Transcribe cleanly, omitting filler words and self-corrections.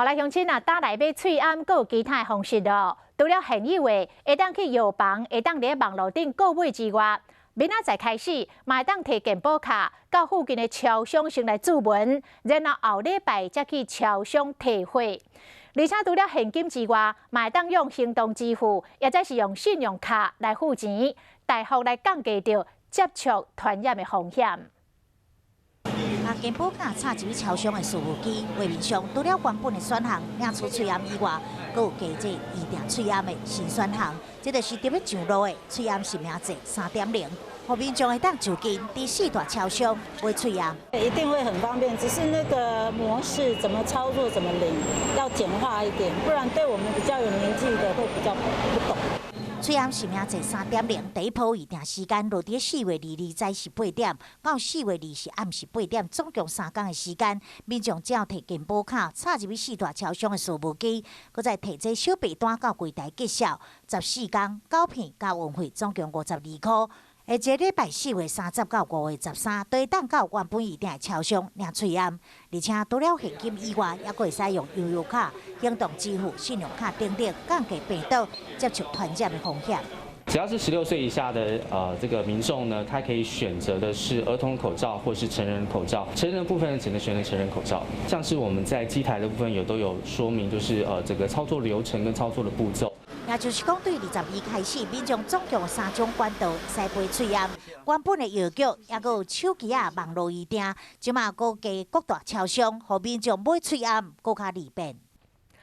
好來，鄉親啊，打來買喙罨，閣有其他的方式咯。除了現有的，會當去藥房，會當佇網路頂購買之外，明仔載開始，嘛會當提健保卡到附近的超商先來注文，然後後禮拜才去超商提貨。而且除了現金之外，嘛會當用行動支付，抑或是用信用卡來付錢，大幅來降低著接觸傳染的風險。共健保卡插入去超商的數碼機，畫面上除了原本的選項領取喙罨以外，閣有加這預訂喙罨的新選項。這就是特別上路的喙罨實名制3.0，予民眾會當就近佇四大超商買喙罨。一定會很方便，只是那個模式怎麼操作、怎麼領，要簡化一點，不然對我們比較有年紀的會比較不懂。喙罨實名制3.0第一波預訂時間落佇4月22日早時8點到4月20暗時8點，總共3工的時間。民眾只要提健保卡插入去四大超商的數碼機，閣再提這小白單到櫃台結銷，14工9片加運費，總共52箍。下一个禮拜4月30到5月13，都會當到原本預訂的超商領喙罨，而且除了現金以外，猶閣會使用悠遊卡、行動支付、信用卡等等，降低病毒接觸傳染的風險。只要是16歲以下的這個民眾呢，他可以選擇的是兒童口罩或是成人口罩。成人部分只能選擇成人口罩。像是我們在機台的部分有都有說明，就是這個操作流程跟操作的步驟。也就是講，對22開始，民眾總共三種管道會使買喙罨，原本的藥局，抑閣有手機仔網路預訂，這馬閣加各大超商，予民眾買喙罨閣較利便。